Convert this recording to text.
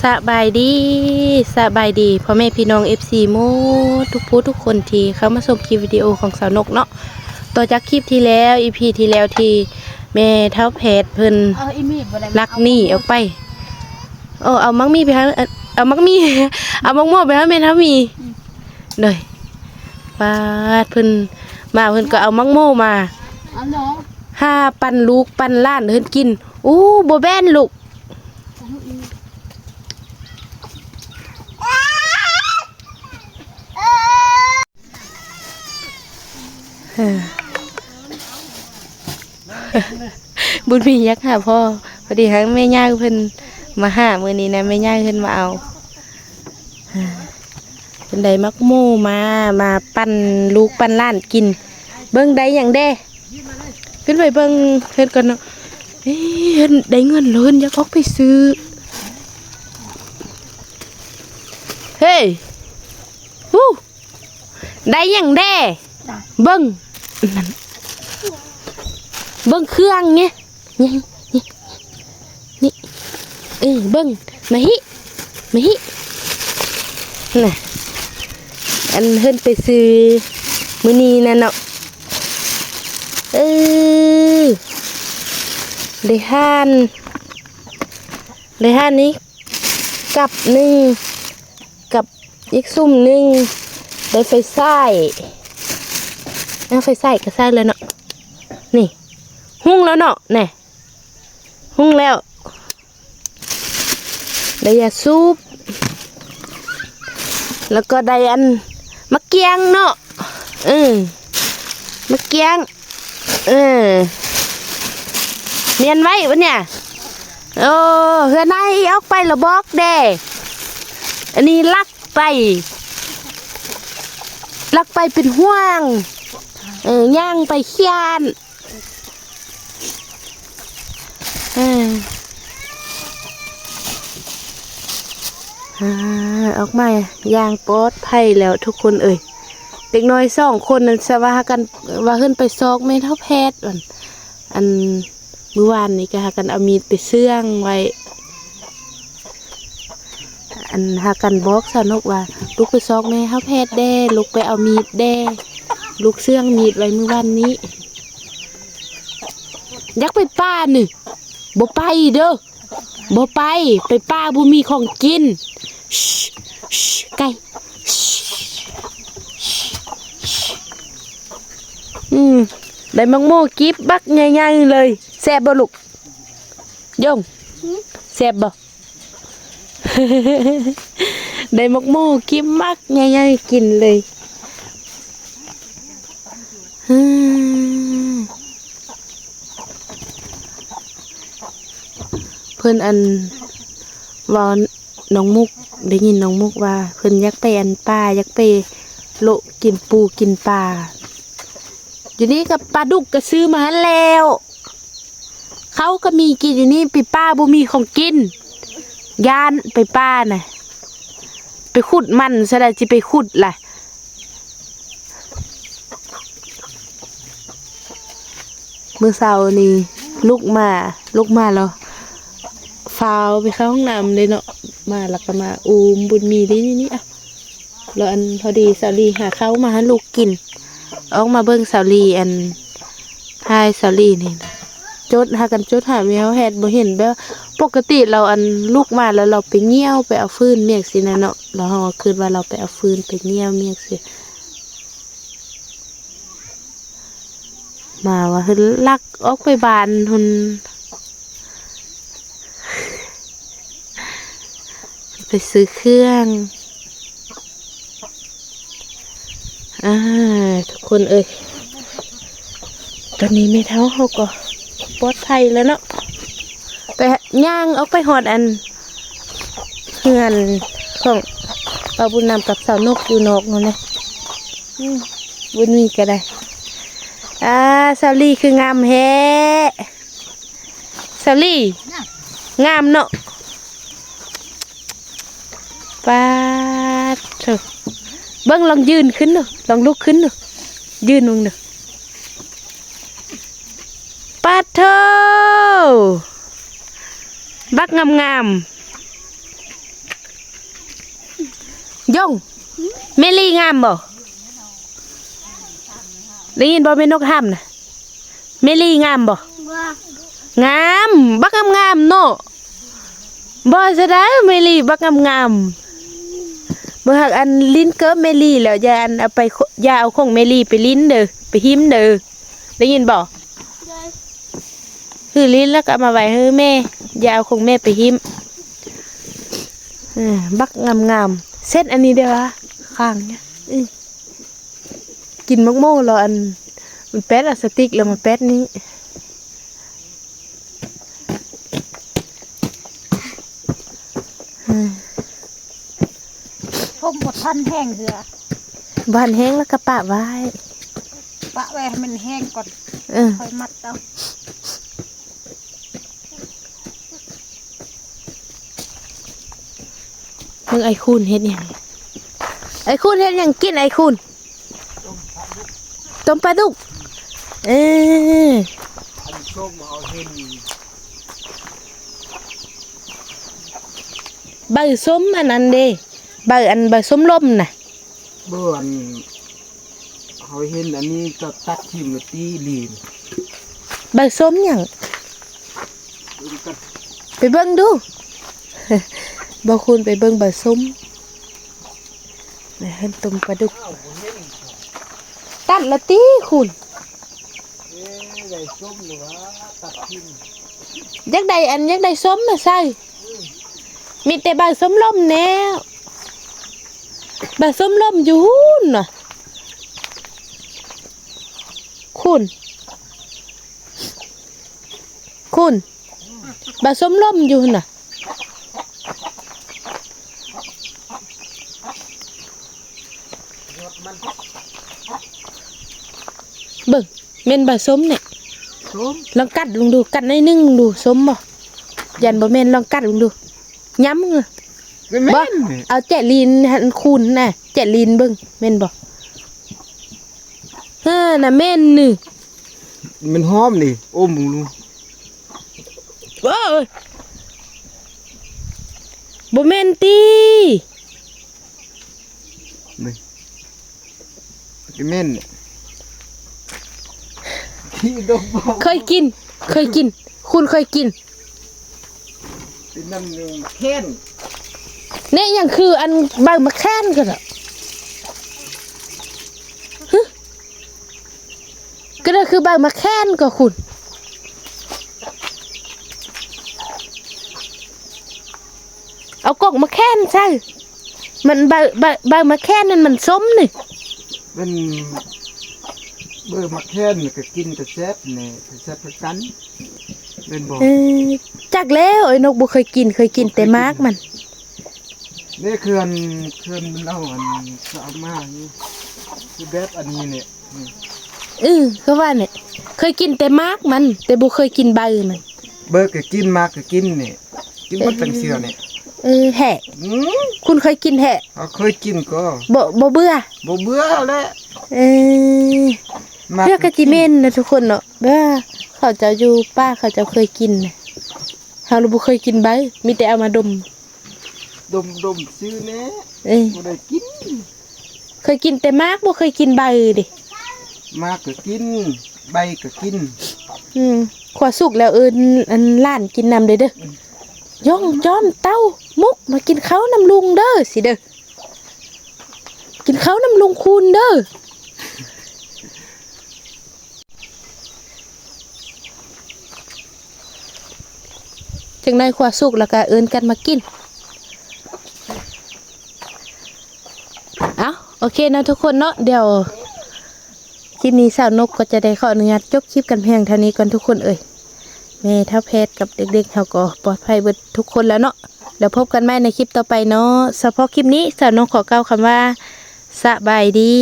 ສະບາຍດີ ສະບາຍດີພໍ່ແມ່ພີ່ນ້ອງ ເອັຟຊີ ໝົດທຸກຜູ້ທຸກຄົນທີ່ເຂົ້າມາຊົມຄລິບວິດີໂອຂອງສາວນົກເນາະ. ຕໍ່ຈາກຄລິບທີ່ແລ້ວ ອີພີ ທີ່ແລ້ວທີ່ແມ່ເຖົ້າແພດເພິ່ນ ເອີ ອີ່ມີ້ບໍ່ໄດ້ ລັກໜີອອກໄປ. ເອີ ເອົາໝາກໝີ້ໄປໃຫ້ ເອົາໝາກໝີ້ ເອົາໝາກໂມໄປໃຫ້ແມ່ເຖົ້າໝີ. ອືມ ໂດຍ ປາດ ເພິ່ນມາ ເພິ່ນກໍເອົາໝາກໂມມາ ເອົາເນາະ ຫາປັນລູກປັນຫຼານເພິ່ນກິນ. ໂອ້ ບໍ່ແມ່ນລູກ ບຸນມີຢາກຫາພໍ່ ພໍດີຫາແມ່ຍ່າເພິ່ນມາຫາມື້ນີ້ນະ ແມ່ຍ່າເພິ່ນມາເອົາ. ເພິ່ນໄດ້ໝາກໂມມາ ມາປັນລູກປັນຫຼານກິນ. ເບິ່ງໄດ້ຫຍັງແດ່ ຂຶ້ນໄປເບິ່ງເຮືອນກ່ອນເນາະ. ເອີ ເພິ່ນໄດ້ເງິນແລ້ວ ເພິ່ນຢາກອອກໄປຊື້. ເຮີ້ຍ ຮູ້ ໄດ້ຫຍັງແດ່? ເບິ່ງ ເບິ່ງເຄື່ອງນີ້ ນີ້ ນີ້ ນີ້ ເອີ ເບິ່ງ ມາຮີ້ ມາຮີ້ ນະ ອັນເພິ່ນໄປຊື້ມື້ນີ້ນະເນາະ. ເອີ ໄດ້ຖ່ານ ໄດ້ຖ່ານນີ້ກັບໜຶ່ງ ກັບອີກຊຸມໜຶ່ງ ໄດ້ໄຟສາຍ. ເອົາ ໄຟສາຍກໍໃຊ້ແລ້ວເນາະ. ນີ້ ຮຸ່ງແລ້ວເນາະ ແນ່ ຮຸ່ງແລ້ວ. ໄດ້ຢາສູບ ແລ້ວກໍໄດ້ອັນໝາກກ້ຽງເນາະ. ເອີ ໝາກກ້ຽງ ເອີ ມ້ຽນໄວ້ບັດນີ້. ໂອ້ ເຮືອນໃນອອກໄປລະບອກແດ່. ອັນນີ້ລັກໄປ ລັກໄປເປັນຫ່ວງ ເອີ ຍ່າງໄປຢ້ານ. ເອີ ອາ ອອກມາຢ່າງປອດໄພແລ້ວທຸກຄົນເອີຍ. ເດັກນ້ອຍສອງຄົນນັ້ນ ສະວ່າຫາກັນວ່າເພິ່ນໄປຊອກແມ່ເຖົ້າແພດ ອັນ ອັນມື້ວານນີ້ກໍຫາກັນເອົາມີດໄປເຊື່ອງໄວ້. ອັນຫາກັນບອກສາວນົກວ່າ ລູກໄປຊອກແມ່ເຖົ້າແພດແດ່ ລູກໄປເອົາມີດແດ່ ລູກເຊື່ອງມີດໄວ້ມື້ວານນີ້. ຢາກໄປປ່ານີ້ ບໍ່ໄປເດີ ບໍ່ໄປ ໄປປ່າບໍ່ມີຂອງກິນ. ໄກ່ ອືມ ໄດ້ໝາກໂມກິບບັກໃຫຍ່ໆເລີຍ. ແຊບບໍ່ລູກ? ຢົງ ແຊບບໍ່? ໄດ້ໝາກໂມກິບບັກໃຫຍ່ໆກິນເລີຍ. ເພິ່ນອັນ ເວົ້າ ນ້ອງມຸກ ໄດ້ຍິນນ້ອງມຸກວ່າ ເພິ່ນຢາກໄປອັນປ່າ ຢາກໄປເລາະກິນປູກິນປາ. ຢູ່ນີ້ກໍປາດຸກກໍຊື້ມາຫັ້ນແລ້ວ ເຂົ້າກໍມີກິນຢູ່ນີ້ ໄປປ່າບໍ່ມີຂອງກິນ ຢ້ານໄປປ່ານະ ໄປຂຸດມັນຊະໃດ ຊິໄປຂຸດລະ. ມື້ເຊົ້ານີ້ລຸກມາ ລຸກມາແລ້ວຟ້າວໄປເຂົ້າຫ້ອງນ້ຳເລີຍເນາະ ມາແລ້ວກໍມາອູ້ມບຸນມີເລີຍນີ້ ນີ້ ອະ ແລ້ວອັນ ພໍດີສາວລີຫາເຂົ້າມາໃຫ້ລູກກິນ ອອກມາເບິ່ງສາວລີ ອັນ ຖ່າຍສາວລີນີ້ ຈົດ ຫາກັນຈົດຫາແມວແຮດບໍ່ເຫັນ ແບບປົກກະຕິລາວ ອັນ ລຸກມາແລ້ວລາວໄປຍ່ຽວ ໄປເອົາຟືນແມ່ນຈັ່ງຊີ້ນະເນາະ ລາວເຮົາກໍຄິດວ່າລາວໄປເອົາຟືນໄປຍ່ຽວແມ່ນຈັ່ງຊີ້. ມາວ່າເພິ່ນລັກອອກໄປບ້ານພຸ້ນ ໄປຊື້ເຄື່ອງ. ອ່າ ທຸກຄົນເອີຍ ຕອນນີ້ແມ່ເຖົ້າເຮົາກໍປອດໄພແລ້ວເນາະ ໄປ ຍ່າງອອກໄປຮອດອັນ ເຮືອນຂອງປ້າບຸນນຳກັບສາວນົກຢູ່ນອກນັ້ນແຫຼະ. ອືມ ບຸນມີກໍໄດ້ ອ່າ ສາວລີຄືງາມແທ້ ສາວລີ ງາມເນາະ. ປາດໂທ້ ເບິ່ງ ລອງຢືນຂຶ້ນດູ ລອງລຸກຂຶ້ນດູ ຢືນເບິ່ງດູ. ປາດໂທ້ ບັກງາມໆ. ຕ້ອງ ແມ່ລີງາມບໍ່? ໄດ້ຍິນບໍ່ແມ່ນົກຖາມນະ? ແມ່ລີງາມບໍ່? ງາມ ບັກງາມໆເນາະ. ບໍ່ຊະໃດ ແມ່ລີບັກງາມໆ. ເບິ່ງຫາກອັນຫຼິ້ນເກີບແມ່ລີແລ້ວ ຢ່າອັນເອົາໄປ ຢ່າເອົາຂອງແມ່ລີໄປຫຼິ້ນເດີ ໄປຫິ້ມເດີ ໄດ້ຍິນບໍ່? ຄືຫຼິ້ນແລ້ວກໍເອົາມາໄວ້ໃຫ້ແມ່ ຢ່າເອົາຂອງແມ່ໄປຫິ້ມ. ເອີ ບັກງາມໆ ເຊັດອັນນີ້ເດ້ວະ ຄ້າງ ອື ກິນໝາກໂມແລ້ວ ອັນ ມັນແປດເອົາສະຕິກແລ້ວມາແປດນີ້. ຜົມບໍ່ທັນແຫ້ງເທື່ອ ບໍ່ທັນແຫ້ງແລ້ວກໍປະໄວ້ ປະໄວ້ໃຫ້ມັນແຫ້ງກ່ອນ ເອີ ຄ່ອຍມັດເອົາ. ເບິ່ງໄອ້ຄູນເຮັດຫຍັງ? ໄອ້ຄູນເຮັດຫຍັງກິນ? ໄອ້ຄູນ ຕົ້ມປາດຸກ ເອີ ອັນສົ້ມເຮົາເຫັນ ໃບສົ້ມອັນນັ້ນເດ້ ໃບອັນໃບສົ້ມລົມນະ ບໍ່ ອັນ ເຮົາເຫັນອັນນີ້ກໍຕັດຖິ້ມລະຕິລີນ ໃບສົ້ມຫຍັງ? ເບິ່ງກັນ ໄປເບິ່ງດູ ບໍ່ຄູນໄປເບິ່ງໃບສົ້ມ ແມ່ນຕົ້ມປາດຸກ ອ້າວ ບໍ່ເຫັນ ຕັດລະຕິຄູນ ເອີ ໃບສົ້ມຫຼືວ່າຕັດຖິ້ມ ຢາກໄດ້ອັນ ຢາກໄດ້ສົ້ມມາໃສ່ ອື ມີແຕ່ໃບສົ້ມລົມແລ້ວ ໃບສົ້ມລົມຢູ່ພຸ້ນນະ ຄຸນ ຄຸນ ໃບສົ້ມລົມຢູ່ຫັ້ນນະ ເບິ່ງ ແມ່ນບໍ່ສົ້ມນີ້ ສົ້ມ ລອງກັດເບິ່ງດູ ກັດໜ້ອຍໜຶ່ງເບິ່ງດູ ສົ້ມບໍ່? ຢ້ານບໍ່ແມ່ນ ລອງກັດເບິ່ງດູ ຍຳ ບໍ່ ບໍ່ແມ່ນ ເອົາແຈະລີນຫັ້ນ ຄູນນະ ແຈະລີນເບິ່ງ ແມ່ນບໍ່? ເອີ ນະ ແມ່ນນີ້ ມັນຫອມນີ້ ອົມເບິ່ງດູ ໂອ້ຍ ບໍ່ແມ່ນຕິ? ນີ້ ຊິແມ່ນນີ້ ທີ່ດົກບໍ່ ເຄີຍກິນ ເຄີຍກິນ ຄຸນເຄີຍກິນ ເປັນນຳແຄນ ນີ້ຫຍັງຄືອັນໃບໝາກແຄນກໍດອກ ຫຶ ກໍໄດ້ຄືໃບໝາກແຄນກໍຄຸນ ເອົາກົກໝາກແຄນໃສ່ ມັນໃບ ໃບ ໃບໝາກແຄນນັ້ນມັນສົ້ມນີ້ ມັນ ເບິ່ງໝາກແຄນກໍກິນກໍແຊບນີ້ ແຊບຄືກັນ ແມ່ນບໍ່? ເອີ ຈັກແລ້ວ ໄອ້ນົກບໍ່ເຄີຍກິນ ເຄີຍກິນແຕ່ໝາກມັນ ນີ້ເຂື່ອນ ເຂື່ອນມັນເອົາອັນ ເຂົາເອົາມາຢູ່ ຄືແບບອັນນີ້ນີ້ ອື ອື ຄືວ່ານີ້ ເຄີຍກິນແຕ່ໝາກມັນ ແຕ່ບໍ່ເຄີຍກິນໃບມັນ ເບິ່ງກໍກິນ ໝາກກໍກິນນີ້ ກິນໝົດ ເອີ ທັງເຊືອນີ້ ເອີ ແທ້ ອື ຄຸນເຄີຍກິນແທ້ ເຮົາເຄີຍກິນກໍ ບໍ່ ບໍ່ເບື່ອ ບໍ່ເບື່ອແຫຼະ ເອີ ໝາກ ເພື່ອກະຊິແມ່ນນະທຸກຄົນເນາະ ແບບວ່າເຂົາເຈົ້າຢູ່ປ່າ ເຂົາເຈົ້າເຄີຍກິນນະ ເຮົາລະບໍ່ເຄີຍກິນໃບ ມີແຕ່ເອົາມາດົມ ດົມໆຊື່ແນ່ ເອີ ບໍ່ໄດ້ກິນ ເຄີຍກິນແຕ່ໝາກ ບໍ່ເຄີຍກິນໃບເດ້ ໝາກກໍກິນ ໃບກໍກິນ ອືມ ຂົ້ວສຸກແລ້ວເອີ້ນອັນຫຼານກິນນຳເດີ້ ເດີ້ ອືມ ຍ້ອງຈ້ອນເຕົ້າ ມຸກ ມາກິນເຂົ້ານຳລຸງເດີ້ ຊິເດີ້ ກິນເຂົ້ານຳລຸງຄູນເດີ້. ຈັ່ງໃດຂົ້ວສຸກແລ້ວກະເອີ້ນກັນມາກິນ. ເອົ້າ ໂອເຄເນາະທຸກຄົນເນາະ, ດຽວຄລິບນີ້ສາວນົກກໍຈະໄດ້ຂໍອະນຸຍາດຈົບຄລິບກັນພຽງເທົ່ານີ້ກ່ອນທຸກຄົນເອີຍ. ແມ່ທ້າວແພດກັບເດັກໆເຮົາກໍປອດໄພເບິດທຸກຄົນແລ້ວເນາະ. ແລ້ວພົບກັນໃໝ່ໃນຄລິບຕໍ່ໄປເນາະ. ສະເພາະຄລິບນີ້ ສາວນົກຂໍກ່າວຄຳວ່າ ສະບາຍດີ.